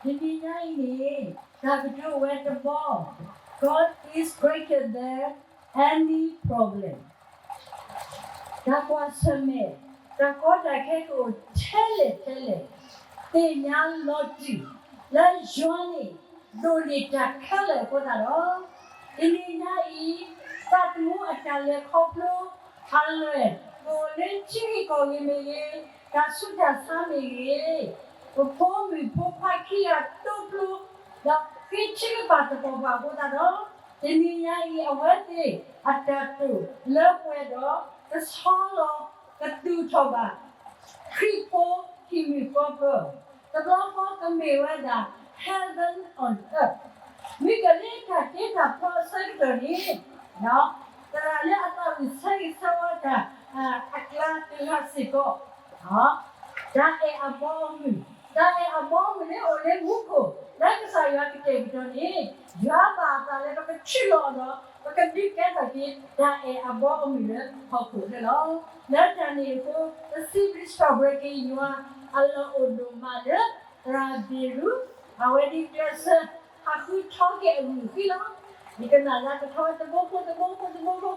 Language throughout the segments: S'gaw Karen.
တနံၤညါအံၤန့ၣ် တၢ်ကတိၤဝဲတဘီ God is greater than any problem. တၢ်ကွၢ်ဆၢၣ်မဲာ်, တၢ်ကီတၢ်ခဲကအိၣ်ထဲလဲၣ်ထဲလဲၣ်, သ့ၣ်ညါလီၤတံၢ်လၢယွၤန့ၣ် ဒိၣ်န့ၢ်တၢ်ခဲလၢာ်အဃိသတးဒီး တနံၤညါအံၤ သးသမူအတၢ်လဲၤခီဖျိ အလွဲၢ် ကအိၣ်လၢထံဂ့ၢ်ကီၢ်ဂ့ၤမ့ၢ်ဂ့ၤ, တၢ်ဆူးတၢ်ဆါမ့ၢ်ဂ့ၤ, ပဖိမုၣ်ဖိခွါခံဂၤဒိးဖျိ ဒီးဃ့ထံကပၤသပှၢ်ပှၢ်အဃိသတးဒီး တနံၤညါအံၤ အဝဲသ့ၣ်အတၢ်တိာ်လၢပှဲၤဒီး ကဆီလီၤ ကသူၣ်ထီၣ်ဘၣ် ခရံာ်ဖိဟံၣ်မုၢ်ဃီပၢၤ, တဘျီဃီကမ့ၢ်ဝဲဒၣ် heaven on earth. မ့ၢ်ကလဲၤတၢ်တ့တၢ်ဖျီအဆၢကတီၢ်န့ၣ် သရၣ်လၢအသးဝံၣ်ဆၢဂ့ၤဆၢဝါတၢ် အကျါတဂၤစ့ၢ်ကီး တၢ်အဲၣ်အဘီအမုၢ်, တၢ်အဲၣ်အဘီအမုၢ်န့ၣ်အိၣ်လၢမူခိၣ် လၢကစၢ်ယွၤကတဲာ်ကတီၤန့ၣ် ယွၤဘၣ်အသးလၢပကထံၣ်လိာ်အီၤဒီး ပကဒုးကဲထီၣ်က့ၤ တၢ်အဲၣ်အဘီအမုၢ်လၢဟီၣ်ခိၣ်ချၢလီၤ. လၢတၢ်န့ၣ်အဃိ ပစံးဘျုးစံးထီၣ်ပတြၢၤက့ၤယွၤအလီၢ်အိၣ်ဒိၣ်မးလၢ သရၣ်ဘ့ၣ်ရူး အဝဲဒ်ကျဲးစၢး ဟးဃုထီက့ၤအဂုၢ်အဃံလီၤ. ယကနၣ်လၢကထီတဘိဖိတဘိဖိတဘိဖိ,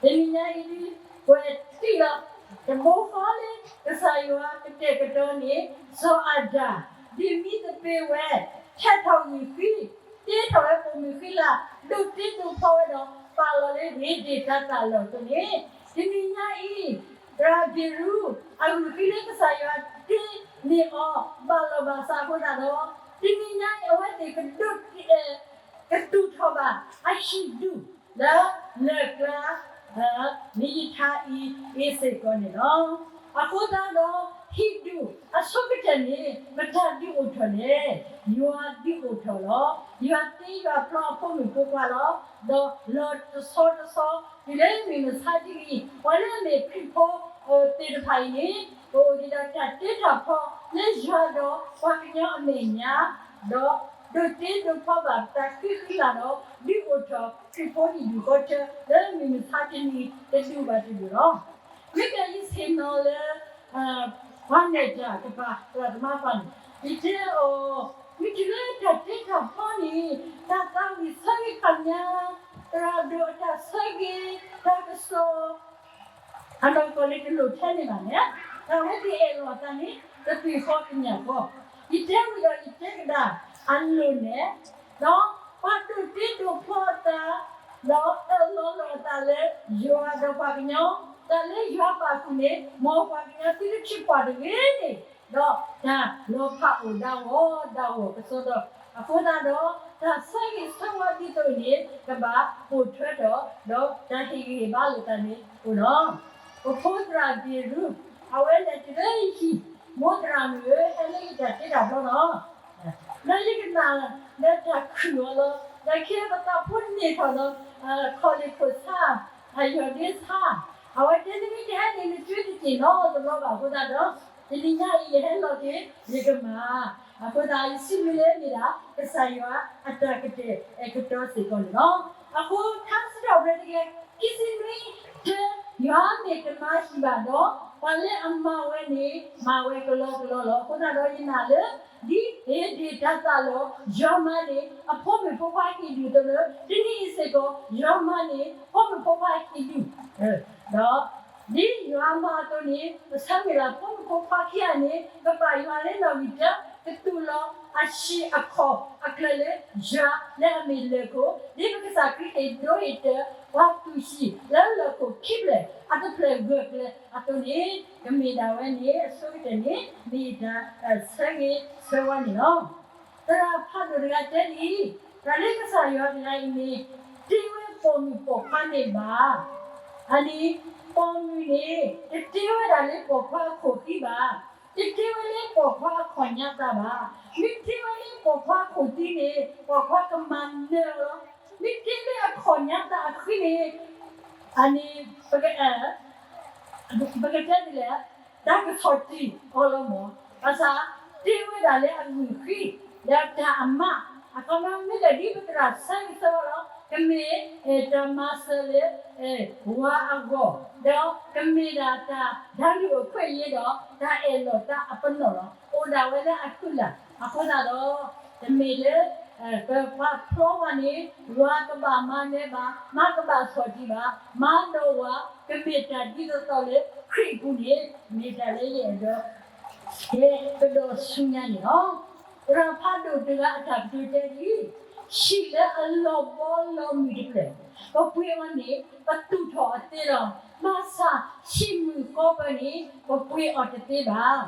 တနံၤညါအံၤဒ် ကွဲးတံၢ်လီၤ. တဘိဃီလၢ ကစၢ်ယွၤကတဲာ်ကတီၤန့ၣ် စီၤအၤဒၣ် ဒ်မံသပ့ၤဝဲ ထဲးထီၣ်ဂုၢ်ဃံ, တ့ထီၣ်ဝဲပိာ်မုၣ်ဃံလၤ, ဒိးတ့ဒိးဖျီဝဲဒီး ပာ်လီၤလၢဂ့ၤဒၣ်တၢ်သးလီၢ်အသိးန့ၣ်, တနံၤညါအံၤ သရၣ်ဘ့ၣ်ရူး အဂုၢ်ဃံလၢကစၢ်ယွၤတ့န့ၢ်အီၤ ဘၣ်လီၤဘၣ်စးအဃိသတးဒီး တနံၤညါအံၤ အဝဲသ့ၣ်ကဒိး ကသူၣ်ထီၣ်ဘၣ် အဟံၣ်ဒူၣ်လၢလၢၢ်ကျါ မ့ၢ်ယထါအံၤအ့စ့ၢ်ကီးန့ၣ်လီၤ. အဃိသတးဒီး ဟံၣ်ဒူၣ်အဆိကတၢၢ်န့ၣ် မတၤဒုးအိၣ်ထီၣ်လဲၣ်. ယွၤဒုးအိၣ်ထီၣ်လီၤ. ယွၤတ့ယွၤဖျီအဖိမုၣ်ဖိခွါလီၤ. ဒီးလီၤတဆီတဆီ တုၤလၢမုၢ်မဆါတနံၤ ပှၤလၢအမ့ၢ်ခရံာ်ဖိသ့ၣ်တဖၣ်အံၤန့ၣ် ကအိၣ်ဒံးဒီးတၢ်တ့တၢ်ဖျီလၢယွၤဒီးပှၤကညီအမဲာ်ညါ ဒီးဒိးတ့ဒိးဖျီဘၣ်ပတၢ်ဃံဃံလၤဒီး ဒုးအိၣ်ထီၣ်ခရံာ်ဖိဟံၣ်ဒူၣ်ဃီထၢလၢမုၢ်မဆါတနံၤ တဒူၣ်ဘၣ်တဒူၣ်လီၤ. မ့ၢ်ကယဆ့ၣ်နီၤလၢ ပှၤမဲာ်တၢ်တပၤ သရၣ်သမါတပၤန့ၣ် ယတဲအီၤ မ့ၢ်တုၤလၢတၢ်တ့တၢ်ဖျီန့ၣ် တၢ်သးဝံၣ်ဆၢဂ့ၤခါညါ သရၣ်ဒိၣ်အတၢ်ဆၢဂ့ၤ တၢ်ကစီၣ် အနီၢ်ကီၢ်လၢတလိၣ်ထဲန့ၣ်ဘၣ်န့ၣ် တၢ်ဝဲသ့ၣ်အဲၣ်လီၤအသးန့ၣ် တသ့ၣ်ဃီကညးဃီ, ယတဲဝံၤဒီးယတဲကဒါအလိၤနဲၣ်, ဒီးပှၤဒိးတ့ဒိးဖျီအသး ဒီးအၢၣ်လီၤလိာ်အသးလၢယွၤဒီးပှၤကညီ, တၢ်လၢယွၤပာ်ဃုာ်န့ၣ် မ်ပှၤကညီသုတထံၣ်ပှၤတဂ့ၤန့ၣ်, ဒီးတၢ်လီၤဖးအိၣ်ဒၣ်ဝီၤဒၣ်ဝီၤကစီဒီ, အဃိသတးဒီး တၢ်ဆၢဂ့ၤဆၢဝါဒ်သိးန့ၣ် ကဘၣ်ပိာ်ထွဲထီၣ် ဒီးတၢ်ဟ့ၣ်ဂံၢ်ဟ့ၣ်ဘါလိာ်သးန့ၣ်အိၣ်လီၤ. ပဖိသရၣ်ဘ့ၣ်ရူး အဝဲလဲၤတုၤလၢယဟံၣ်, မိၢ်သရၣ်မုၣ်ဧၢ, ဟဲလၢယတၢ်တ့တၢ်ဖျီလီၤ. လၢယကနၣ်လၢတၢ်ခုၣ်အီၤလီၤ. ဒီးခဲအံၤပသးဖိန့ၢ်ထီၣ်ဒီး ခီၣ်လ့ၢ်ခိၣ်ဆါ, အယီၢ်ဒ့ဆါ, အဝဲတဲ နမ့ၢ်တဟဲန့ၣ် နကၠွ့တက့ၢ်နီတဘျီဘၣ်အဃိသတးဒီး တနံၤညါအံၤယဟဲလီၤက့ၤ ယကမၤ, အဃိသတးယစံးဘျုးလၢမ့ၢ်ဒၣ် ကစၢ်ယွၤအတၢ်ကတဲာ်ကတီၤစ့ၢ်ကီးန့ၣ်လီၤ. အဃိထါစံးထီၣ်ပတြၢၤတကယၤခံဆံနွံ တၢ, ယွၤမ့ၢ်တမၤဟံၣ်ဘၣ်ဒီး ပှၤလၢအမၤဝဲန့ၣ် မၤဝဲကလီကလီလီၤ. အဃိသတးဒီးယနာ်လၢ ဒ်ဧ့ဒ့ၣ်တၢ်သးလီၢ် ယွၤမၤန့ၢ် အဖိမုၣ်ဖိခွါဟံၣ်ဒူၣ်အသိးလၢ တနံၤအံၤစ့ၢ်ကီး ယွၤမၤန့ၢ် ဖိမုၣ်ဖိခွါဟံၣ်ဒူၣ်, ဒီး ဒ်ယွၤမၤအသိးန့ၣ် ပဆၢမုၢ်လၢ်ဖိမုၣ်ဖိခွါခံဂၤန့ၣ် ကပာ်ယွၤလၢနီၣ်ဂံၢ်တၢ, ကသူၣ်လီၤအဟံၣ်အခီၣ်အကျၢၤလၢယွၤလၢအမ့ၢ်လၢၢ်ခိၣ်, ဒ်ပကစၢ်ခရံာ်ဟ့ၣ်ဒိဟ့ၣ်တၢ ပှၤသူၣ်ဟံၣ်လၢလၢၢ်ခိၣ်ခံဖျၢၣ် အတဖျၢၣ်ဂၢၢ်ကျၢၤအသိးန့ၣ် ကမ့ၢ်ဒၣ်ဝဲန့ၣ် အဆိကတၢၢ်န့ၣ် မ့ၢ်ယတၢ်ဆၢဂ့ၤဆၢဝါန့ၣ်လီၤ. သရၣ်ဖးဒိၣ်တဂၤတဲဒ်အံၤ, တၢ်လၢကစၢ်ယွၤတဂၤအံၤန့ၣ် တ့ဝဲပိာ်မုၣ်ပိာ်ခွါန့ၣ်ဘၣ်. အန့ၣ် ပိာ်မုၣ်န့ၣ် တတ့ဝဲဒၣ်လၢပိာ်ခွါအခိၣ်ဃံဘၣ်, တတ့ဝဲလၢပိာ်ခွါအခီၣ်ညါသးဘၣ်, မ့ၢ်တ့ဝဲလၢပိာ်ခွါအခိၣ်ဃံန့ၣ် ပိာ်ခွါကမၤနၢၤအီၤလီၤ. မ့ၢ်တ့လၢအခီၣ်ညါသးအဃံန့ၣ် အန့ၣ် ပက ပကတဲဒ်လဲၣ်, တၢ်ကဆီၣ်တံၢ်အီၤလီၤမၢ်. ဘၣ်ဆၣ် တ့ဝဲဒၣ်လၢအဂုၢ်ဃံ, လၢတၢ်အမး, အခီပညီမ့ၢ်လၢဒ်ပသရၣ်ဆၢဂ့ၤဆၢဝါလီၤ, ကမ့ၢ်တၢ်မၤစၢၤလၢ ဝၤအဂီၢ်, ဒီးကမ့ၢ်ဒၣ်တၢ်ဒုးအိၣ်ခွဲးယာ်ဒီး တၢ်အဲၣ်လီၤသးအပနီၣ်လီၤ. အိၣ်ဒၣ်ဝဲလၢအကုၢ်လၢ်, အဃိသတးဒီး တမ့ၢ်လၢ ပပှၤဖျီဘၣ်န့ၣ် ယွၤကဘၣ်မၤနၢၤဘၣ်, မါကဘၣ်ဆီၣ်တံၢ်ဘၣ်, မါဒီးဝၤ ကမ့ၢ်တၢ်ဒ်သိးသိးလၢခရံာ်အပူၤန့ၣ် မ့ၢ်တၢ်လၢယအဲၣ်ဒိး တဲကဒီးဆူညါန့ၣ်လီၤ. သရၣ်ဖးဒိၣ်တဂၤအတၢ်ကတိၤတဲဒ်အံၤ, ဟံၣ်လၢအလီၤဘီလီၤမုၢ်တဖျၢၣ် ပပှ့ၤအီၤန့ၣ် ပသူၣ်ထီၣ်အီၤသ့လီၤ. ဘၣ်ဆၣ်ဟံၣ်မုၢ်ဃီပၢၤန့ၣ် ပပှ့ၤအီၤတသ့ဘၣ်.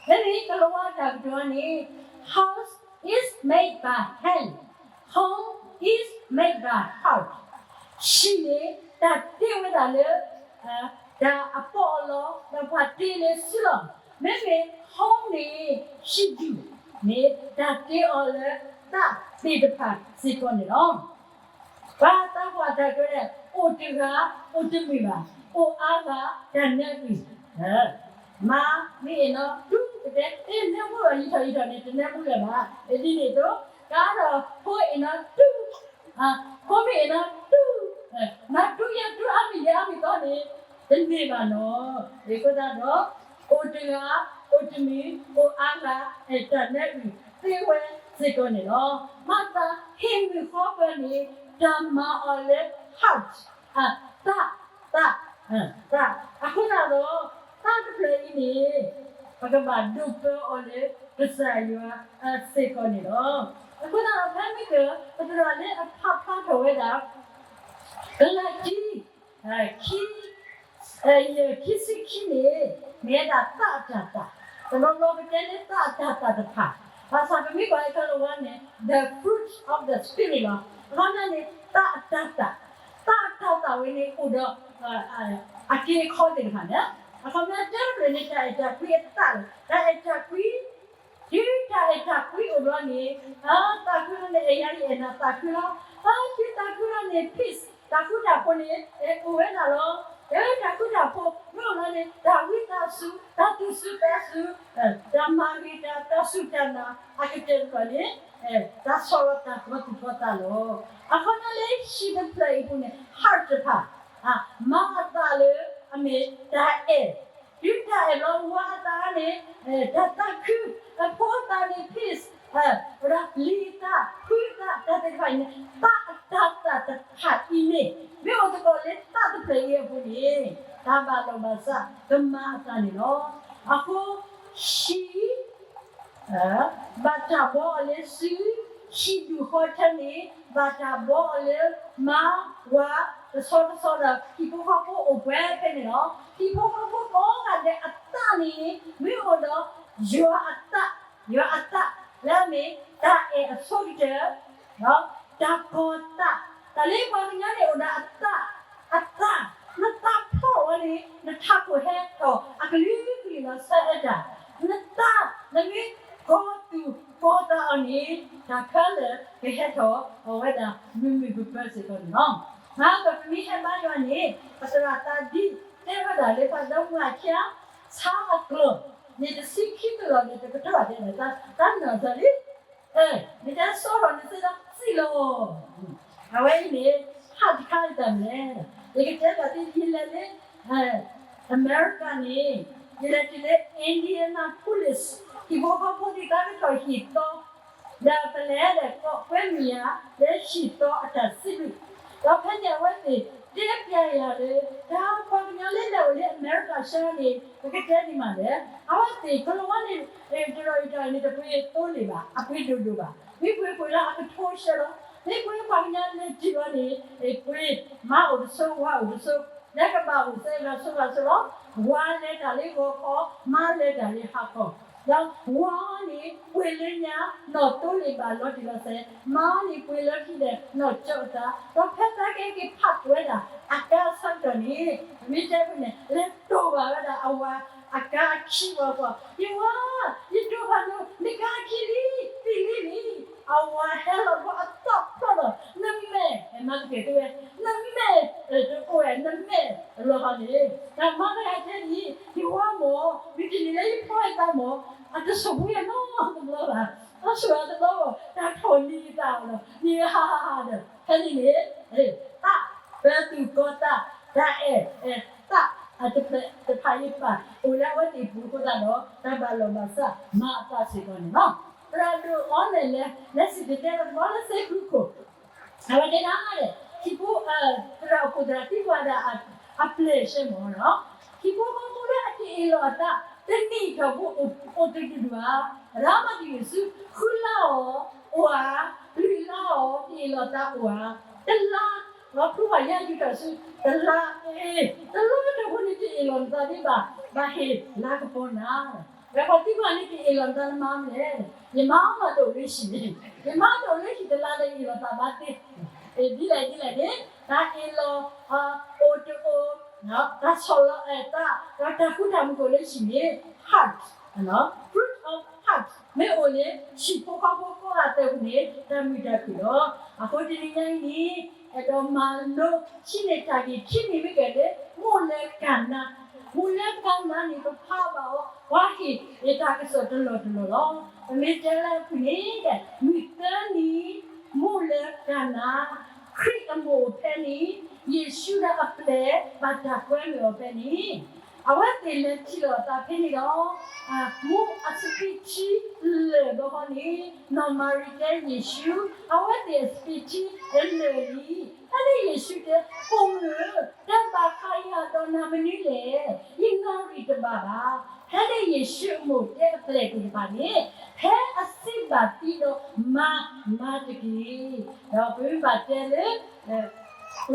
ဖဲန့ၣ် ကိၤလၤဝါအတၢ်ကတိၤန့ၣ် House is made by hand, home is made by heart. ဟံၣ်န့ၣ် တၢ်တ့ဝဲဒၣ်လၢ တၢ်အပီးအလီ ဒီးပှၤတ့လၢစုလီၤ. မ့မ့ၢ် home န့ၣ် ဟံၣ်ဒူၣ်န့ၣ် တၢ်တ့အီၤလၢသးသ့ၣ်တဖၣ်စ့ၢ်ကီးန့ၣ်လီၤ. ပှၤသးပှၢ်တၢ်ကတိၤဒ် အိၣ်တဂၤ အိၣ်တမုာ်ဘၣ်, အိၣ်အါဂၤတၢ်နၢအုၣ်, မါမ့ၢ်အဲၣ်နီၢ်တူၢ် ကတဲတနၢမူလၢၤ ယံာ်ထီၣ်ယံာ်ထီၣ်န့ၣ် တနၢမူလၢၤဘၣ်. ဒ်န့ၣ်အသိး ကါဒီးဖိအဲၣ်နီၢ်တူၢ်, ဖိမ့ၢ်အဲၣ်နီၢ်တူၢ်, နီၢ်တူၢ်ယဲၢ်တူၢ်အါမံၤယဲၢ်အါမံၤသီန့ၣ် တန့ၢ်ဘၣ်နီၤ. အဃိသတးဒီး အိၣ်တဂၤ အိၣ်တမုာ် အိၣ်အါဂၤ တၢ်နၢအုၣ်သ့ဝဲစ့ၢ်ကီးန့ၣ်လီၤ. မၤသးဟံၣ်မုၢ်ဃီပၢၤန့ၣ် တၢ်မၤအီၤလၢ heart, သး, သး, သး, အဃိသတးဒီး သးတဖျၢၣ်အံၤန့ၣ် ပကဘၣ်ဒိးပၢအီၤလၢကစၢ်ယွၤစ့ၢ်ကီးန့ၣ်လီၤ. အဃိသတးဒီး ဖဲမ့ၢ်က ပသရၣ်လၢအဖးဖျါထီၣ်ဝဲဒၣ် ကလၤတံ ခံ ယဲၢ် ခံဆံခံန့ၣ် မ့ၢ်ဝဲဒၣ်သးအတၤသၣ်, တဘျီဘျီပတဲလၢသးအတၤသၣ်တဖၣ်, ဘၣ်ဆၣ်ပမ့ၢ်ကွၢ်အံၤ ကိၤလၤဝါန့ၣ် the fruit of the Spirit လီၤ. အခီပညီန့ၣ် သးအတၤသၣ်, သးအတၤသၣ်ဝဲန့ၣ်အိၣ်ဒီး အက့အခီသ့ၣ်တဖၣ်န့ၣ်, အခီပညီတၢ်တဖျၢၣ်န့ၣ် တၢ်အဲၣ်တၢ်ကွံအသးလီၤ. တၢ်အဲၣ်တၢ်ကွံ တုၤတၢ်အဲၣ်တၢ်ကွံအိၣ်ဘျီန့ၣ် သးခုလီၤန့ၣ် အဲၣ်ယၤယအဲၣ်နၤသးခုလီၤ. တုၤသးခုလီၤန့ၣ် peace တၢ်ဃူတၢ်ဖိးန့ၣ် အိၣ်ဝဲဒၣ်လီၤ. တုၤတၢ်ဃူတၢ်ဖိးမ့ၢ်အိၣ်လီၤန့ၣ် တၢ်ဝံသးစူၤ တၢ်သူၣ်စူၤသးစူၤ တၢ်မၤဂ့ၤတၢ် တၢ်စူၢ်တၢ်နာ် အကတၢၢ်တဖၣ်န့ၣ် တၢ်ဆီၣ်လီၤသးကီၤသူၣ်ကီၤသးလီၤ. အခီပညီလၢဟံၣ်တဖျၢၣ်အံၤအပူၤန့ၣ် heart တဖၣ် မါအသးလၢအမ့ၢ်တၢ်အဲၣ်, တုၤတၢ်အဲၣ်ဘျီ ဝၤအသးန့ၣ် တၢ်သးခု, ဖိအသးန့ၣ် peace, လံၤအသး ဖုအသး တၢ်သ့ၣ်တဖၣ်အံၤန့ၣ် သးအတၤသၣ်တဖၣ်အံၤန့ၣ် မ့ၢ်အိၣ်သကိးလၢသးတဖျၢၣ်အံၤအပူၤန့ၣ် တၢ်ဘၣ်လီၤဘၣ်စးကမၤအသးန့ၣ်လီၤ. အဃိ ဟံၣ် ဘၣ်တၢ်ဘှီအီၤလၢစု, ဟံၣ်ဒူၣ်ဃီထၢန့ၣ် ဘၣ်တၢ်ဘှီအီၤလၢ မါ ဝၤ တဆီတဆီဒီး ဟံၣ်ဖိဃီဖိအိၣ်ပှဲၤဖဲန့ၣ်လီၤ. ဟံၣ်ဖိဃီဖိကိးဂၤဒဲးအသးန့ၣ် မ့ၢ်အိၣ်ဒီး ယွၤအသး, ယွၤအသး လၢအမ့ၢ်တၢ်အဲၣ်အဆိကတၢၢ် တၢ်ကီၤသး, တၢ်လၢပှၤကညီန့ၣ်အိၣ်ဒီးအသး, အသး, နသးဖျိးဝဲန့ၣ် နထးခိၣ်ဟဲထီၣ်အကလုာ်ကလုာ်လီၤ ဆၢအၢတၢ်, နသး, နမ့ၢ်ကီၤသူၣ်ကီၤသးအီၤန့ၣ် တၢ်ခဲလၢာ်ကဟဲထီၣ်အဝဲဒၣ်မုာ်မုာ်ပၢၤပၢၤစ့ၢ်ကီးန့ၣ်လီၤ. မၤကပမ့ၢ်ဟဲဘါယွၤန့ၣ် ပသရၣ်သးဒ်တဲဝဲဒၣ်လၢပှၤဒီမါဝၤခံဂၤ ဆါအကျိာ် န့ၣ်တဆံခံကလီၢ်န့ၣ် တကတီၢ်ဒဲးန့ၣ် တၢ်နၢ်သးလံ မ့ၢ်တၢ်စိထီၣ်န့ၣ်သ့ဒီးစံၣ်လီၤ. အဝဲအံၤန့ၣ် ဟးတခါအံၤတၢ်မနုၤလဲၣ်, ယကတဲဘၣ်သု ယလဲၤလၢ အမဲရကၤန့ၣ် ယလဲၤတုၤလၢ Indianapolis ဟံၣ်ဖိဃီဖိသ့ၣ်တဖၣ်ကထီၣ်ဟံၣ်သီ ဒီးပလဲၤဒီးကိးကွဲမုာ်ယၤလၢဟံၣ်သီအတၢ်စံးဘျုး, ဒီးဖဲန့ၣ်အဝဲသ့ၣ်တဲပျးယၤလၢ တၢ်ပှၤကညီလၢလဲၤအိၣ်လၢအမဲရကၤဆှၢန့ၣ် ပကတဲဒ်မးလဲၣ်, အဝဲသ့ၣ်ကိၤလၤဝါန့ၣ် တရီၤအံၤတရီၤအံၤန့ၣ် တပှ့ၤသိလ့ၣ်ဘၣ်, အပှ့ၤဒိၣ်ဒိၣ်ဘၣ်, မ့ၢ်ပှ့ၤပှ့ၤလၢအကထိဆှၢလီၤ, မ့ၢ်ပှ့ၤပှၤကညီလဲၤတုၤလီၤန့ၣ် ပှ့ၤမါအိၣ်တဆိ ဝၤအိၣ်တဆိ လၢကဘၣ်အိၣ်စဲလီၤဆိလီၤဆိလီၤ, ဝၤလဲၤတၢ်လၢဂီၤခီ, မါလဲၤတၢ်လၢဟါခီ, ဒီးဝၤန့ၣ်ပှ့ၤလၢညါ နီၢ်သိလ့ၣ်ဘၣ်လီၤတံၢ်လီၤဆဲး, မါန့ၣ်ပှ့ၤလၢခံဒီးနီၢ်ကၠီအသး, ဒီးဖဲသနာ်က့က့ၤဖးကွံာ်ဝဲဒၣ်အကါအဆၢကတီၢ်န့ၣ် ပမ့ၢ်တဲဖဲန့ၣ် လဲၤတိာ်ဘၣ်ဝဲဒၣ်အဝၤအကါအခံဘၣ်ဃီ, ယဝၤ, ယတိာ်ဘၣ်နၤ နကါအခံလံ, သံလံလံ, အဝၤဟဲလီၤဘီအသီဖျိဒီး နမဲာ်, မၤသကဲးတဝဲ, နမဲာ်တအိၣ်ဝဲ နမဲာ်လီၤဟီန့ၣ်, တၢ်မၤတဂၤတဲဒ်အံၤ, ယဝၤမ့ၢ် မ့ၢ်တနံၤလၢယဖီအသးမ့ၢ် အတဆိၣ်ဘှံးယၤနီတဘျီဘၣ်, အဆိၣ်အသးတဘျီဘၣ် တၢ်ထီၣ်နံၤယသးဒီး နံၤဟါဟါဒီး ဖဲန့ၣ်န့ၣ် သးပၢၤသူၣ်ကီၤသး တၢ်အဲၣ်သးအတဖျၢၣ်တဖၣ်အံၤပာ်အိၣ်လၢအဝဲသ့ၣ်အပူၤအဃိသတးဒီး တၢ်ဘၣ်လီၤဘၣ်စးမၤအသးစ့ၢ်ကီးန့ၣ်လီၤ. သရၣ်ဒိၣ်အီန့ၣ် လဲၤ လဲၤစံၣ်တဲၤတဲလီၤတဘျီလၢစ့ဖူခိၣ်, အဝဲတဲဒၣ်လဲၣ် ဟံၣ်ဖိ သရၣ်အိၣ်ဖှိၣ်သရၣ်သံကွၢ်ဒၣ်အပျဲၢ်ဆဲမ့ၢ်နီၤ, ဟံၣ်ဖိဃီဖိလၢအတအ့ၣ်လိာ်အသး တနံၣ်ထီၣ်ဖိအိၣ်တဒူၣ်ဒူၣ်ဧါ, ရၤမတံၤမုၣ်ဆူ ဃုလါအီၤအိၣ်ဧါ, လွံၢ်လါအီၤတအ့ၣ်လိာ်သးအိၣ်ဧါ, တလါ လီၤဖုဃီၤညါယူၤထီၣ်ဆူ တလါအ့ၣ် တလါထီၣ်ဖိန့ၣ်တအ့ၣ်လိာ်နသးဒ်ဘၣ်, ဘၣ်ဟ့ၣ်လါကပီၤနၤ ပှၤသံကွၢ်န့ၣ်တအ့ၣ်လိာ်နသးနမၤမနုၤလဲၣ်, ယမါအီၣ်လီၤတအိၣ်လၢဟံၣ်န့ၣ်, ယမါတအိၣ်လၢဟံၣ်တလါဒီးအ့ၣ်လိာ်သးဘၣ်သ့, ဒ်လဲၣ်ဒ်လဲၣ်န့ၣ် တၢ်အ့ၣ်လိာ် အိၣ်တအိၣ်, တၢ်ဆီၣ်လီၤအဲၣ်သး ဒီးတၢ်ဃူတၢ်မုာ်ကအိၣ်လၢဟံၣ်န့ၣ် heart, fruit of heart မ့ၢ်အိၣ်န့ၣ် ဟံၣ်ဖိဃီဖိကိးဂၤသၢဖုန့ၣ် တၢ်မုာ်တၢ်ခုၣ်လီၤ. အဃိတနံၤညါအံၤန့ၣ် အဲၣ်ဒိးမၤလိဆံးန့ၢ်တၢ်ဂ့ၢ်ခံမံၤမ့ၢ်ကဲလၢ မိၢ်လၢကၢ်နါ, မိၢ်လၢကၢ်နါန့ၣ် ပဖးဘၣ်အီၤ ပှၤဟ့ၣ်တၢ်ကစီၣ်တလီၢ်တလီၢ်လီၤ. ပမ့ၢ်တဲလၢအပူၤန့ၣ် မုၢ်သၢနံၤ မိၢ်လၢကၢ်နါ ခရံာ်အမိၢ်အိၣ်ဖဲန့ၣ် ယ့ၣ်ၡူးဒီးအပျဲၢ်ဘၣ်တၢ်ကွဲမုာ်အီၤဖဲန့ၣ် အဝဲသ့ၣ်လဲၤထံၣ်လိာ်အသးဖဲန့ၣ်ဒီး မိၢ်အစပံးထံလၢာ်ဘၣ်ဃီန့ၣ် နီၢ်မၤရံတဲယ့ၣ်ၡူး အဝဲသ့ၣ်အစပံးထံအလၢာ်လံ. ဖဲန့ၣ်ယ့ၣ်ၡူးတဲ ပိာ်မုၣ်ဧၢ, တၢ်ဘၣ်ဃးယၤဒီးနၤမနုၤလဲၣ်, ယနီၣ်ရံၣ်တဘၣ်ဘၣ်. ဖဲန့ၣ်ယ့ၣ်ၡူးအမိၢ်တဲအပျဲၢ်သ့ၣ်တဖၣ်န့ၣ် ဖဲအစံးဘၣ်သံဒီးမၤ မၤတက့ၢ်. ဒီးပမ့ၢ်ဘၣ်တဲလၢ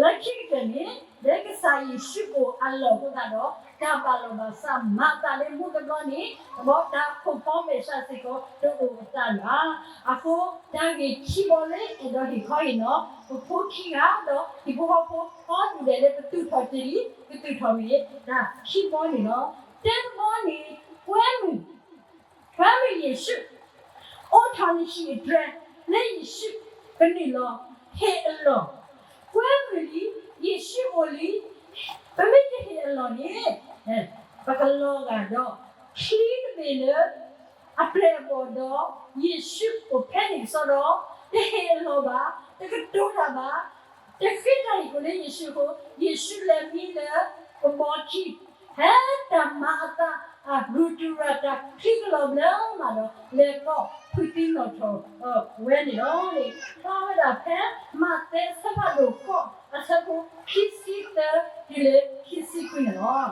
လၢခံကတၢၢ်န့ၣ် လၢကစၢ်ယ့ၣ်ၡူးအိၣ်အလီၢ်အဃိသတးဒီး တၢ်ဘၣ်လီၤဘၣ်စးမၤအသးလၢမူတဘျီန့ၣ် တဘျီတၢ်ခိၣ်ဖီမဲာ်ဆှးစ့ၢ်ကီးတအိၣ်အသးဘၣ်. အဃိတၢ်ဂ့ၢ်ခံဘီလၢအဲၣ်ဒိးဟ့ၣ်ခီဟ့ၣ်နီၤ ပဖိခံဂၤဒီးဟံၣ်ဖိဃီဖိကိးဒူၣ်ဒဲးလၢပသူၣ်ထီၣ်တ့ၢ်လံ ပသူၣ်ထီၣ်မ့ၢ်တၢ်ခံဘီန့ၣ်လီၤ. တၢတဘီန့ၣ် ကွဲမုာ် ကွဲမုာ်ယ့ၣ်ၡူး အိးထီၣ်နဟံၣ်အတြဲၤ လၢယ့ၣ်ၡူးကနုာ်လီၤ ဟ့ၣ်အလီၢ်, ကွဲမုာ်လံ ယ့ၣ်ၡူးအိၣ်လံ, ပမ့ၢ်တဟ့ၣ်အလီၢ်န့ၣ် ပကလီၤဂာ်ဒီး ချံတဘ့ၣ်လၢ အပျဲၢ်အဘီၣ်ဒီး ယ့ၣ်ၡူးအိၣ်ဖဲန့ၣ်ကစီဒီး တဟ့ၣ်အလီၢ်ဘၣ်, တကတိၤတၢ်ဘၣ်, တဃ့တၢ်ဟ့ၣ်ကူၣ်လၢယ့ၣ်ၡူးအဃိ ယ့ၣ်ၡူးလဲၤမံလၢကဘီခံ ဖဲတၢ်မၤအသး အရူၤတရူၤ တၢ်ချံကလီၤဘျၢမးဒီး လဲၤခီဖုးသံနီၣ်ထီၣ်ဝဲန့ၣ်လီၤ. ဖျါဝဲဒၣ်ဖဲမးသဲအဆၢဖးဒိၣ်ဃိး အဆၢဖိခံဆံသၢတုၤလၢခံဆံခွံန့ၣ်လီၤ.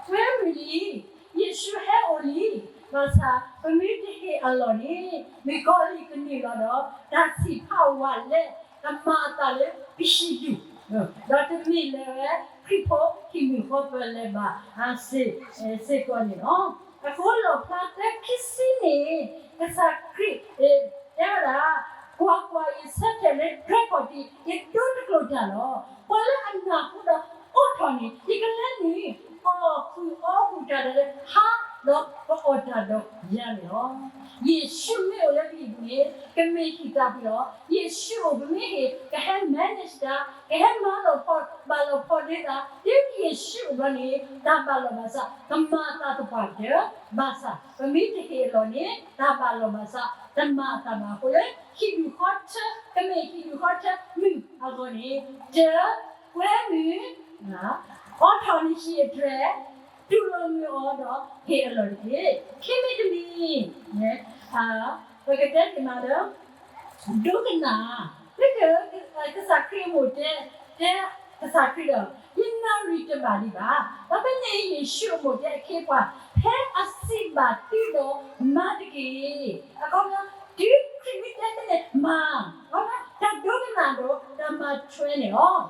ကွဲမုာ်လံ ယ့ၣ်ၡူးဟဲအိၣ်လံ, ဘၣ်ဆၣ်ပမ့ၢ်တဟ့ၣ်အလီၢ်န့ၣ် မုၣ်ကီၤလံၢ်ကနုာ်လီၤဒီး တၢ်ဆံးဖးဝးလဲ ကမၤအသးလၢပဟံၣ်ဒူၣ် ဒီးတမ့ၢ်လၢၤဝဲ ခရံာ်ဖိဟံၣ်မုၣ်ဃီပၢၤလၢၤဘၣ် စ့ၢ်ကီးန့ၣ်လီၤ. အဃိလီၣ်ဖျါသၢခံဆံန့ၣ် ကစၢ်ခရံာ် တဲဝဲဒၣ်, ကွၢ်ကွၢ်, ယဆၢထၢၣ်လၢတြဲၤခီၣ်ထံး ယဒိတကျိာ်တၢ်လီၤ. ပှၤလၢအနၢ်ဟူဒီးအိးထီၣ်န့ၣ် ယကလဲၤနုာ် အီၣ်ဃုာ်အီပူၤတၢ်ဒီးလၢဟါဒီးပအီၣ်တၢ်ဒီးယၤန့ၣ်လီၤ. ယ့ၣ်ၡူးမ့ၢ်အိၣ်လၢပဟံၣ်ပူၤန့ၣ် ကမ့ၢ်ဟံၣ်သၣ်ဖှံလီၤ. ယ့ၣ်ၡူးအိၣ်ပမ့ၢ်ဟ့ၣ် ကဟဲ manage တၢ်, ကဟဲမၤလီၤဖီ ဘၣ်လီၤဖီဒ့သး, တုၤယ့ၣ်ၡူးအိၣ်ဘျီန့ၣ် တၢ်ဘၣ်လီၤဘၣ်စး ကမၤအသးသပှၢ်တၢၢ်, ဘၣ်ဆၣ် ပမ့ၢ်တဟ့ၣ်အလီၢ်န့ၣ် တၢ်ဘၣ်လီၤဘၣ်စး တမၤအသးဘၣ်အဃိလၢ ဟံၣ်ဒူၣ်ဃီထၢ ကမ့ၢ်ဟံၣ်ဒူၣ်ဃီထၢမုၢ်အဂီၢ်န့ၣ် တၢ ကွဲမုာ် အိးထီၣ်နဟံၣ်အတြဲၤ, တူၢ်လိာ်မုာ်အီၤဒီးဟ့ၣ်အလီၢ်တက့ၢ်. ခံမံၤတမံၤ ပကတဲတ့ၢ်မးလၢ ဒိကနၣ်, မ့ၢ်က ကစၢ်ခရံာ်အမိၢ်တဲ တဲကစၢ်ခရံာ်ဒီး ယနီၣ်ရံၣ်တဘၣ်ဒံးဘၣ်. ဒီးဖဲန့ၣ်ယ့ၣ်ၡူးအမိၢ်တဲအခ့အပှၤ ဖဲအစံးဘၣ်သုဒီးမၤတက့ၢ်. အခီပညီ တုၤခရံာ်မ့ၢ်တဲဖဲန့ၣ်မၤ, တၢ်ဒိကနၣ်ဒီးတၢ်မၤထွဲန့ၣ်လီၤ. လံာ်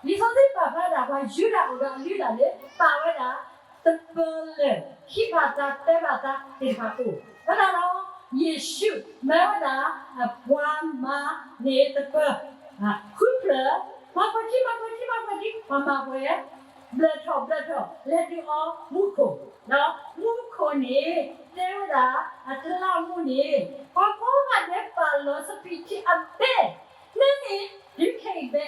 စီဆှံပာ်ဖျါဒၣ်ပှၤယူဒၤအိၣ်ဒီးအလုၢ်အလၢ်လၢ ပာ်ဝဲဒၣ် သပၢၤလၢာ် ခံဘၣ်သးသၢဘၣ်သးသ့ၣ်တဖၣ်အိၣ်, အဃိသတးဒီး ယ့ၣ်ၡူးမၢဝဲဒၣ် ပှၤမၤန့ၢ်သပၢၤ ဃုဖျၢၣ်, မၤပှဲၤထံ မၤပှဲၤထံ မၤပှဲၤထံ, ဘျၢၣ်ထီၣ်ဘျၢၣ်ထီၣ် လဲၤဒုးအီမူခိၣ်, ဒီးမူခိၣ်န့ၣ် တဲဝဲဒၣ် အတလးမူန့ၣ် ပှၤကိးဂၤဒဲးပာ်လီၤစပံးထံအဘဲ မ့မ့ၢ်ဒုးခဲအံၤဘဲ,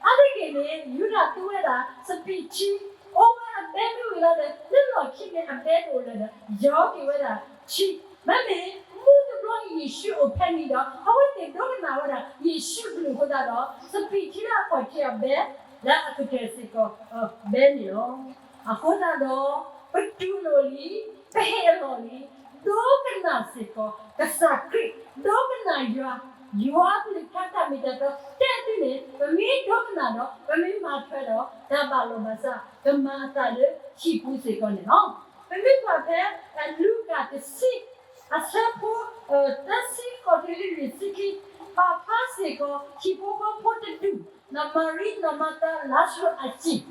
အါတက့ၢ်န့ၣ် ယူဒၤသူဝဲဒၣ်စပံးထံ အိၣ်ဝဲအဘဲမ့ၢ်ဝံၤလီၤဒီး လၢလီၢ်ခံန့ၣ်အဘဲတအိၣ်လၢၤဒီး ယီက့ၤဝဲဒၣ်ထံ, မ့မ့ၢ်မူတဘျီအံၤယ့ၣ်ၡူးအိၣ်ဖဲန့ၣ်ဒီး အဝဲသ့ၣ်ဒိကနၣ်ဝဲဒၣ် ယ့ၣ်ၡူးအကလုၢ်အဃိသတးဒီး စပံးထံလၢအခီၣ်ထံးအဘဲ လၢအကတၢၢ်စ့ၢ်ကီး ဘဲန့ၣ်လီၤ. အဃိသတးဒီး ပတူၢ်လိာ်လံ, ပဟ့ၣ်အလီၢ်လံ, ဒိကနၣ်စ့ၢ်ကီးကစၢ်ခရံာ်, ဒိကနၣ်ယွၤ, ယွၤအကလုၢ်ကထါတၢ်မ့ၢ်တၢ်တီတဲသုန့ၣ် ပမ့ၢ်ဒိကနၣ်ဒီး ပမ့ၢ်မၤထွဲဒီး တၢ်ဘၣ်လိာ်ဘၣ်စး ကမၤအသးလၢဟံၣ်ပူၤစ့ၢ်ကီးန့ၣ်လီၤ. ပမ့ၢ်ကွၢ်ဖဲ လူၤကၣ်တဆံ အဆၢဖိ သၢဆံဃိးတုၤလၢလွံၢ်ဆံခံ, ပာ်ဖျါစ့ၢ်ကီး ဟံၣ်ဖိဃီဖိတဒူၣ်, နီၢ်မၤရံ နီၢ်မၤသး လါစရူးအစံၣ်,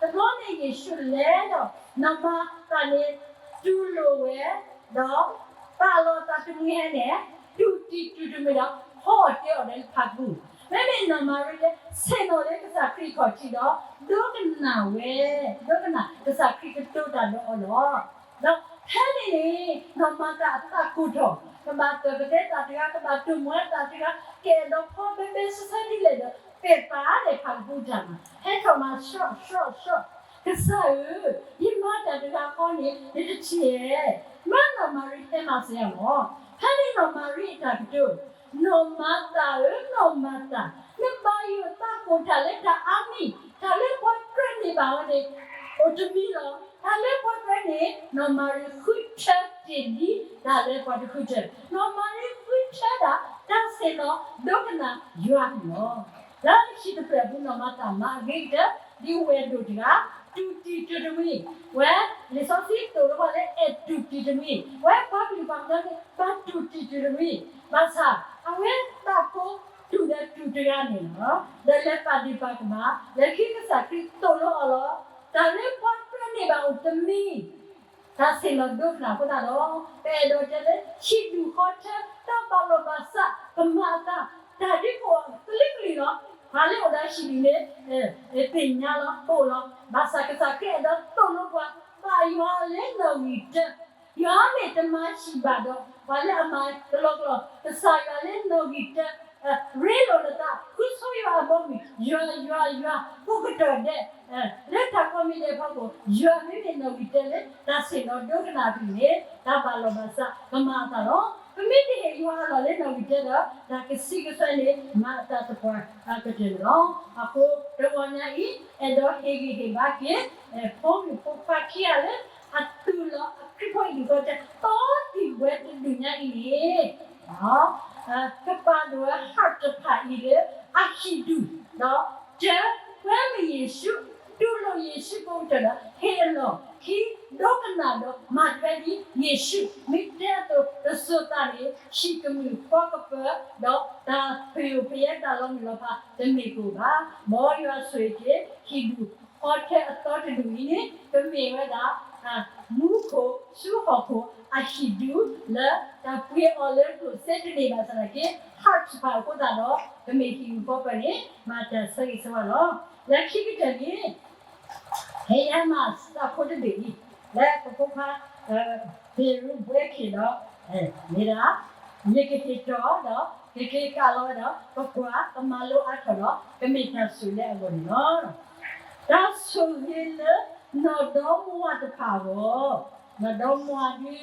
တဘျီန့ၣ်ယ့ၣ်ၡူးလဲၤဒီး နီၢ်မၤသးန့ၣ် တူၢ်လိာ်ဝဲ ဒီး ပာ်လီၤသးတမှံၤဟဲန့ၣ် တူၢ်တံၢ်တူၢ်တမှံၤဒီး ဟီအီၤတ့အီၤဒီးလၢဖးကပူၤ, မ့မ့ၢ်နီၢ်မၤရံန့ၣ် ဆ့ၣ်နီၤလၢကစၢ်ခရံာ်ခီၣ်ထံးဒီး ဒိကနၣ်ဝဲ, ဒိကနၣ်ကစၢ်ခရံာ်ကတိၤတၢ်ဒီးအီၤလီၤ. ဒီးဖဲန့ၣ်န့ၣ် နီၢ်မၤသးအသးကိၢ်ထီၣ်, ကဘၣ်တၢၢ်ကတဲသးတဂၤ, ကဘၣ်တိၢ်မူသးတဂၤ, ကအဲၣ်ဒိးဖီဘဲဘဲဆှဲဆှဲဒ်လဲၣ်ဒီး ပဲာ်ပာ်ဒီးဖးကပူၤတၢ်မး, ဟဲထီၣ်မၤဆှီဆှီဆှီ, ကစၢ်ဧၢ, ယမၤတၢ်တဂၤဃီန့ၣ် နတထံၣ်ဧါ, မၢနီၢ်မၤရံဟဲမၤစၢၤယၤလီၤ. ဖဲန့ၣ်နီၢ်မၤရံအတၢ်ကတိၤ, နီၢ်မၤသးဧၢ, နီၢ်မၤသး, နဘၣ်ယိၣ်သးကိၢ်တၢ်လၢတၢ်အါမံၤ, တၢ်လၢပှၤကြၢးန့ၢ်ဘၣ်ဝဲန့ၣ် အိၣ်တမံၤလီၤ. တၢ်လၢပှၤကြၢးန့ၣ် နီၢ်မၤရံဃုထၢတ့ၢ်ဒံးတၢ်လၢပှၤတဃုထၢ, နီၢ်မၤရံဃုထၢဒၣ် တၢ်ဆ့ၣ်နီၤဒိကနၣ်ယွၤန့ၣ်လီၤ. လၢဟံၣ်တဖျၢၣ်အပူၤ နီၢ်မၤသးမၤအဂ့ၤကတၢၢ် ဒ်ဝဲၢ်ဒိၣ်တဂၤ, တူၢ်တံၢ်တူၢ်တမှံၤ, ဝဲ လံာ်စီဆှံသိၣ်လိပှၤလၢ အဲၣ်တူၢ်တံၢ်တမှံၤ, ဝဲပှၤကလုာ်ပှၤကညီန့ၣ် ဘၣ်တူၢ်တံၢ်တူၢ်တမှံၤ, ဘၣ်ဆၣ် အဝဲသးဖိတူၢ်ဒီးတူၢ်တဂၤန့ၣ်လီၤ. ဒီးလဲၤပာ်ဒ့ၣ်ပာ်ကမၣ်, လၢခံကစၢ်ခရံာ်သိၣ်လိအီၤလီၤ. တၢ်လၢပှၤကြၢးန့ၢ်ဘၣ်အိၣ်တမံၤ တၢ်ဆ့ၣ်နီၤဒိကနၣ်အဃိသတးဒီး ပအဲၣ်ဒိးတဲလၢ ဟံၣ်ဒူၣ်ဃီထၢ တၢ်ဘၣ်လိာ်ဘၣ်စး ကမၤအသး တၢ်ဒ်ကအိၣ်ကလုာ်ကလုာ်လီၤ. ပှၤလၢအိၣ်ဒီးဟံၣ်ဒူၣ်န့ၣ် သ့ၣ်ညါလီၤ ကအိၣ်လီၤ. ဘၣ်ဆၣ်ကစၢ်ခရံာ်အဲၣ်ဒိးသိၣ်လိပှၤ ဘၣ်ယွၤလၢနီၣ်ဂံၢ်တၢ, ယွၤမ့ၢ်တမၤဟံၣ်ဘၣ်ဒီး ပှၤလၢအမၤကလီကလီ ကစၢ်ယွၤလၢနီၣ်ဂံၢ်တၢ ရ့လိာ်နသး ဃုဆိယွၤအဘီအမုၢ်, ယွၤ ယွၤ ယွၤ ကိးကတီၢ်ဒဲး လၢတၢ်ကိးမံၤဒဲးအဖီခိၣ် ယွၤမ့မ့ၢ်နီၣ်ဂံၢ်တၢလၢ တၢ်ဆ့ၣ်နီၤဒိကနၣ်အပူၤန့ၣ် တၢ်ဘၣ်လိာ်ဘၣ်စးကမၤအသးလီၤ. ပမ့ၢ်တဟ့ၣ်ယွၤအလီၢ်လၢနီၣ်ဂံၢ်တၢဒီး တၢ်ကဆံးကဆွဲန့ၣ် မၤအသးသပှၢ်ကတၢၢ်န့ၣ်လီၤ. အဃိတဂီၢ်ညါအံၤ အဲၣ်ဒိးဟ့ၣ်ဂံၢ်ဟ့ၣ်ဘါက့ၤ ဖိမုၣ်ဖိခွါခံဂၤလၢ အတူၢ်လိာ်အခရံာ်ဖိအံၤဒ်သိး တီတံၢ်ဝဲတဒူၣ်ညါအံၤန့ၣ် ကပာ်ဒိၣ်ဝဲ heart တဖၣ်အံၤလၢ အဟံၣ်ဒူၣ်, ဒီး တၢ ကွဲမုာ်ယ့ၣ်ၡူး, တူၢ်လိာ်ယ့ၣ်ၡူးကိးကတီၢ်ဒီး ဟ့ၣ်အလီၢ်ခံ ဒိကနၣ်ဒီးမၤထွဲဒ်ယ့ၣ်ၡူး, မ့ၢ်တဲအသိးတစိၤသးန့ၣ် ဟံၣ်ကမုာ်ဃီကပၢၤ ဒီးတၢ်ဖးယံာ်ဖးယဲၢ်တၢ်လီၤမုၢ်လီၤဖးတမ့ၢ်ကအိၣ်ဘၣ်. မ်ယွၤဆိၣ်ဂ့ၤက့ၤ ဟံၣ်ဒူၣ်ဃီထၢအသီတဒူၣ်အံၤန့ၣ် ကမ့ၢ်ဝဲဒၣ် မူခိၣ်ဆူဟီၣ်ခိၣ်အဟံၣ်ဒူၣ်လၢ တၢ်ပှ့ၤအီၤလၢကျိၣ်စ့တန့ၢ်ဘၣ်ဆၣ်သနာ်က့ heart တဖၣ်အဃိသတးဒီး ကမ့ၢ်ဟံၣ်ဒူၣ်ဃီပၢၤန့ၣ် မၤတၢ်ဆၢဂ့ၤဆၢဝါလီၤ. လၢခံကတၢၢ်န့ၣ် ဖဲယမၤသးဖိတဘ့ၣ်အံၤ လၢပဖိခွါ သ့ၣ်ရူဘှဲခ့ၣ်ဒီး မ့ၢ်ဒၣ် ယကဟ့ၣ်တီၢ်ဒီး ကက့ၤကးလီၤဝဲဒီး ပကွၢ်ကမၤလိအါထီၣ်ဒီး ကမ့ၢ်တၢ်ဆိၣ်ဂ့ၤလၢအဂီၢ်န့ၣ်လီၤ. တၢ်ဆိၣ်ဂ့ၤလၢ နီၢ်ဒီမါဝၤတဖၣ်အဂီၢ်, နီၢ်ဒီမါဝၤဒ်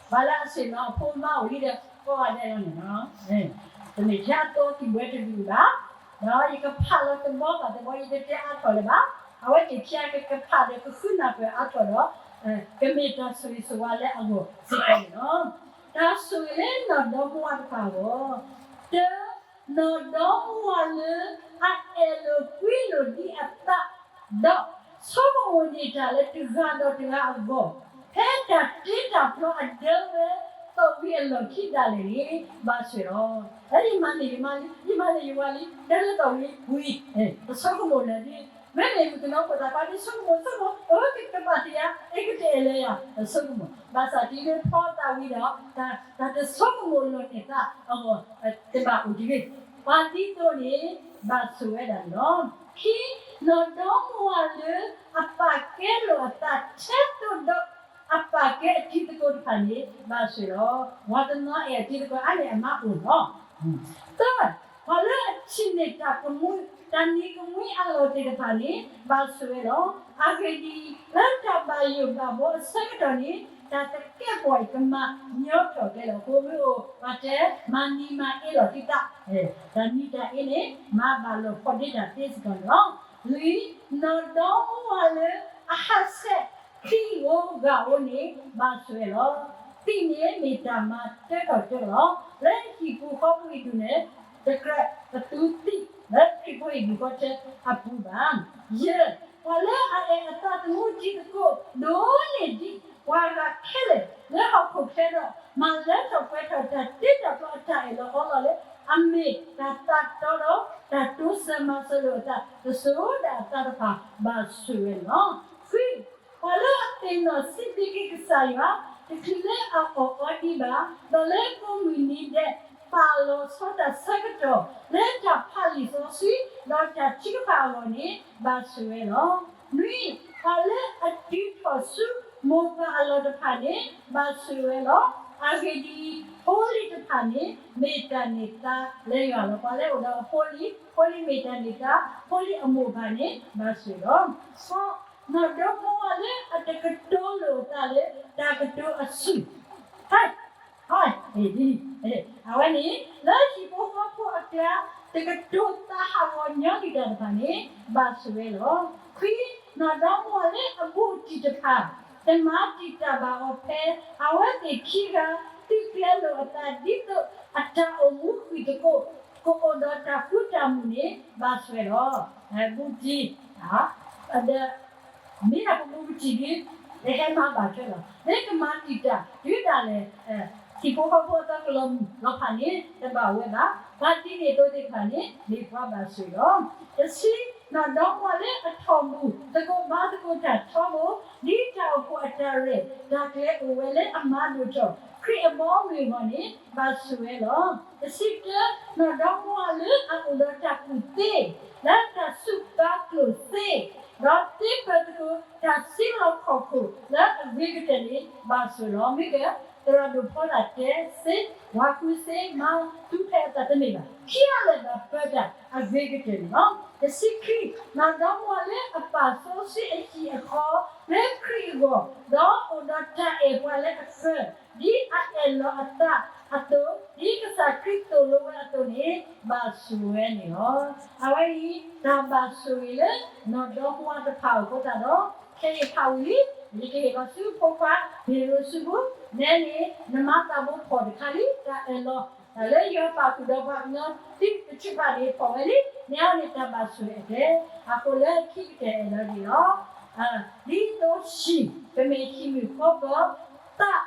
ပှၤလၢအဆ့ၣ်နီၤအဖိမါအိၣ်လံဒီး ကိးဂၤဒဲးလီၤန့ၣ်လီၤ. တမ့ၢ်ထဲအသီတံၢ်ဝဲတဒူၣ်ဘၣ်, ဒီးယကဖးလီၤတဘီဘၣ်တဘီ ယတတဲအါထီၣ်လၢၤဘၣ်. အဝဲသ့ၣ်ခံဂၤကဖးဒီးကဃုနၢ်ပၢၢ်အါထီၣ်ဒီး ကမ့ၢ်တၢ်ဆိၣ်ဂ့ၤဆိၣ်ဝါလၢအဂီၢ်စ့ၢ်ကီးန့ၣ်လီၤ. တၢ်ဆိၣ်ဂ့ၤလၢနီၢ်ဒီမါဝၤတဖၣ်အဂီၢ်, တၢ နီၢ်ဒီမါဝၤလၢအအဲၣ်လိာ်ကွံလိာ်ဒံးအသး ဒီးဆိကမိၣ်န့ၢ်တၢ်လၢတဂၤဒီးတဂၤအဂီၢ်, ဖဲတၢ်တ့တၢ်ဖျီအဒၢဝဲ သီၣ်ဝံၤအလီၢ်ခံဒၣ်လဲာ်န့ၣ် ဘၣ်ဆိၣ်လီၤ. လၢယမၤန့ၢ်ယမါလံ, ယမၤန့ၢ်ယဝၤလံ, တၢ်လၢသီၣ်ဝံၤဝံၤ ပဆိကမိၣ်လၢာ်ဒ် မ့မ့ၢ်မုၣ်ကနီၤခိၣ်သးပှၢ်ဒ်ဆိကမိၣ်ဆိကမိၣ် အဝဲကကဘၣ်တ့ၢ်ယၤ အကတအဲၣ်လၢၤယၤ ဆိကမိၣ်, ဘၣ်ဆၣ်တုၤလၢဖျီသးဝံၤဒီး တၢ်တဆိကမိၣ်လီၤန့ၢ်သးအဂီၢ် တဘၣ်အိၣ်တဂ့ၤ. ပှၤဒ်သိးန့ၣ် ဘၣ်ဆိၣ်ဝဲဒၣ်န့ၣ်လီၤ. ခံ, နီၢ်ဒီမါဝၤလၢအပာ်ကဲလိာ်အသးထဲသိးဒီး အပာ်ကဲအတံၤသကိးတဖၣ်န့ၣ် ဘၣ်ဆိၣ်လီၤ. ပှၤတနီၤအဲၣ်အတံၤသကိးအါန့ၢ်အမါအိၣ်လီၤ. သၢ, ပှၤလၢအထံၣ်န့ၢ်တၢ်ကမှံ တၢ်နံၤကမှံအလီၢ်သ့ၣ်တဖၣ်န့ၣ် ဘၣ်ဆိၣ်ဝဲလီၤ. အဂ့ၢ်ဒ်အံၤ, လၢတၢ်ဘၣ်ယိၣ်ဘၣ်ဘီအဆၢကတီၢ်န့ၣ် တၢ်သကဲးပဝးအံၤကမၤညီထီၣ်ကဲလီၤ. အဃိမ့ၢ်အိၣ်ပှၤတဲ မၤနံၤမၤအ့လီၤသုသး, တၢ်နံၤတၢ်အ့န့ၣ် မၤဘၣ်လီၢ်ဖီဒ့တၢ်သ့စ့ၢ်ကီးန့ၣ်လီၤ. လွံၢ်, နီၢ်ဒီမါဝၤလၢအဟးဆှဲး ခံဂၤဧိၤဂၤဧိၤန့ၣ် ဘၣ်ဆိၣ်ဝဲလီၤ. သံးန့ၣ်မ့ၢ်တၢ်မၤတၢထီၣ်ကၠိလီၤ. လၢဟံၣ်ပူၤဃီပူၤအံၤဒုးန့ၣ် တကြၢးပသူသံးလၢခရံာ်ဖိဟံၣ်ပူၤဃီပူၤအပူၤဘၣ်. ယဲၢ်, ပှၤလၢအအဲၣ်အသးသမူထံသကိး ဒိၣ်န့ၢ်ဒံးပှၤဂၤခဲလၢာ်လၢဟီၣ်ခိၣ်ချၢဒီး မၤလၢထီၣ်ပှဲၤထီၣ်တၢ်တ့တၢ်ဖျီအတၢ်အၢၣ်လီၤအီလီၤလၢ အမ့ၢ်တၢ်သးတီဒီးတၢ်တိစၢၤမၤစၢၤလိာ်အသး တစိၤဒၣ်အသးတဖၣ် ဘၣ်ဆိၣ်ဝဲန့ၣ်လီၤ. ဃု, ပှၤလၢအသ့ၣ်နီၣ်စံးဘျုးက့ၤကစၢ်ယွၤ တချုးလၢအအီၣ်အီဒံးဘၣ်, ဒီးလၢကိးမုၢ်နံၤဒဲး ပာ်လီၤဆီတၢ်ဆၢကတီၢ် လၢတၢ်ဖးလံာ်စီဆှံ ဒီးတၢ်ထုကဖၣ်အဂီၢ်န့ၣ် ဘၣ်ဆိၣ်ဝဲလီၤ. နွံ, ပှၤလၢအတုၤထီၣ်ဆူမိၢ်ပၢ်အလီၢ်တဖၣ်န့ၣ် ဘၣ်ဆိၣ်ဝဲလီၤ. အဂ့ၢ်ဒ်အံၤ, ဖိလံၤတဖၣ်န့ၣ် မ့ၢ်တၢ်န့ၢ်သါလၢယွၤလီၤ. ပှၤလၢအအိၣ်ဒီးအဖိလံၤ, ဖိလံၤမ့ၢ်တၢ်န့ၢ်သါ, ဖိလံၤအမိၢ်ပၢ်န့ၣ် ဘၣ်ဆိၣ်လီၤ. ဃိး, နီၢ်ဒီမါဝၤလၢအတကတိၤလိာ်အသးလၢ တၢ်ကတိၤအဆူၣ် ဟဲ, ဟဲ, အဝဲန့ၣ် လၢဟံၣ်ဖိဃီဖိအကျါ တကတိၤသးဟးဂီၤညီနုၢ်တၢ်တဖၣ်န့ၣ် ဘၣ်ဆိၣ်ဝဲလီၤ. ခွံ, နီၢ်ဒီမါဝၤလၢအဘူးအတံၢ်တဖၣ် တမၤတံာ်တာ်ဘၣ်အီၤဖဲ အဝဲသ့ၣ်ခံဂၤ သုးကျဲၤလိာ်အသး ဒ်သိးအတၢ်အိၣ်မူဃံၢ်သကိး ကအိၣ်ဒီးတၢ်ဃူတၢ်မုာ်န့ၣ် ဘၣ်ဆိၣ်ဝဲလီၤ. ဘူးတံၢ် ဒီး မ့ၢ်ဒၣ်ပဘူးပတံၢ်ဒ် ပဟဲမၤဘၣ်ထွဲလီၤ. မ့ၢ်ကမၤတံာ်တာ် တုၤဒၣ်လဲာ် ဟံၣ်ဖိဃီဖိအသီကလီၤမုၢ်လီၤဖးန့ၣ် တဘၣ်ဝဲဘၣ်. ပှၤဒ်န့ၣ်အသိးသ့ၣ်တဖၣ်န့ၣ် မ့ၢ်ပှၤဘၣ်ဆိၣ်လီၤ. တဆံ, နီၢ်ဒီမါဝၤလၢအထီၣ်ဘူၣ်သကိးဘါသကိးတၢ်ထီဘိ ဒ်တၢ်အိၣ်ဖှိၣ်အတၢ်ရဲၣ်တၢ်ကျဲၤအိၣ်ဝဲလၢအမၤဒိၣ်ထီၣ် ခရံာ်အဘီအမုၢ်အဂီၢ်န့ၣ် ဘၣ်ဆိၣ်ဝဲလီၤ. တဆံတၢ, နီၢ်ဒီမါဝၤလၢအအိၣ်ဒီးတၢ်ကူၣ်သ့ လၢတၢ်ဆူးပာ်ကျိၣ်သ့ ဒီးသ့ပၢၢ်သကိးတၢ်စံးလီၤခီၣ်ခိၣ်လၢအဂ့ၤကတၢၢ်န့ၣ် ဘၣ်ဆိၣ်လီၤ. မ့ၢ်ကဲ သရၣ်ဒိၣ်ဖီဒၣ်တဲသ့, ဝၤဃုသ့, မၤသူဖဲအသးတမ့ၢ်ဘၣ်. ခံဂၤလၢာ်ဘၣ်ပၢတၢ်အဂ့ၤကတၢၢ်န့ၣ်လီၤ. တဆံခံ, နီၢ်ဒီမါဝၤလၢအပာ်စီဆှံအဟံၣ်အဃီလၢခရံာ်အဂီၢ်, ဒီးအိၣ်ဒီးတၢ်အဲၣ်ပှၤလၢအဃၢၤ ဒ်အအဲၣ်လီၤအသးအသိး, ဒ်ကစၢ်ခရံာ်သိၣ်လိဝဲအသိးန့ၣ် ဘၣ်ဆိၣ်ဝဲန့ၣ်လီၤ. အဝဲအံၤ တၢ်ဘၣ်ဆိၣ်ဂ့ၤလၢ နီၢ်ဒီမါဝၤတဖၣ်အဃိသတးဒီး ခဲအံၤဖးဝံၤလံ, ယကဟ့ၣ်လီၤဆူဖိခွါ ဟ့ၣ်ရိၣ်ဆူဖိ, နဲန့ၣ် နမၤသးဘိဖီၣ်တခါလံ တၢ်အၢၣ်လီၤ, တၢ်လၢယွၤပာ်ဃုာ်ဒီးပှၤကညီသုးတဆံးဖးန့ၣ် ဖီၣ်ဝဲလံ, နဲအံၤန့ၣ်တၢ်ဘၣ်ဆိၣ်ဂ့ၤအကျဲ, အဃိလၢခံကတၢၢ်အၢၣ်လီၤဒ်လီၤ. ဒ်သိးဟံၣ် ပမ့ၢ်ဟံၣ်မုၣ်ဖိဃီ သး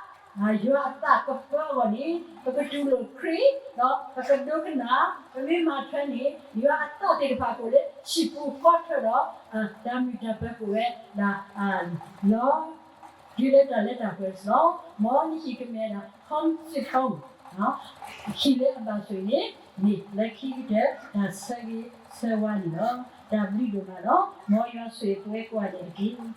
ယွၤအသးကပၢအဂီၢ်န့ၣ် ပကတူၢ်လိာ်ခရံာ် ဒီးပကဒိကနၣ်, ပမ့ၢ်မၤထွဲန့ၣ် ယွၤအသးသ့ၣ်တဖၣ်ကအိၣ်လၢဟံၣ်ပူၤဃီထွဲဒီး တၢ်မုာ်တၢ်ပၢၤကအိၣ်ဝဲဒၣ်လီၤ. တုၤလၢတၢ်လၢတၢ်ပှဲၤလီၤ. မ်နဟံၣ်ကမ့ၢ်ဝဲဒၣ် home sweet home, ဟံၣ်လၢအဘၣ်ဆိၣ်ဂ့ၤန့ၣ် မ့ၢ်လၢခံကတၢၢ်တၢ်ဆၢဂ့ၤဆၢဝါန့ၣ်လီၤ. တၢ်ဘျုးဒိၣ်မးလီၤ. မ်ယွၤဆိၣ်ဂ့ၤပဝဲကိးဂၤဒဲးတက့ၢ်.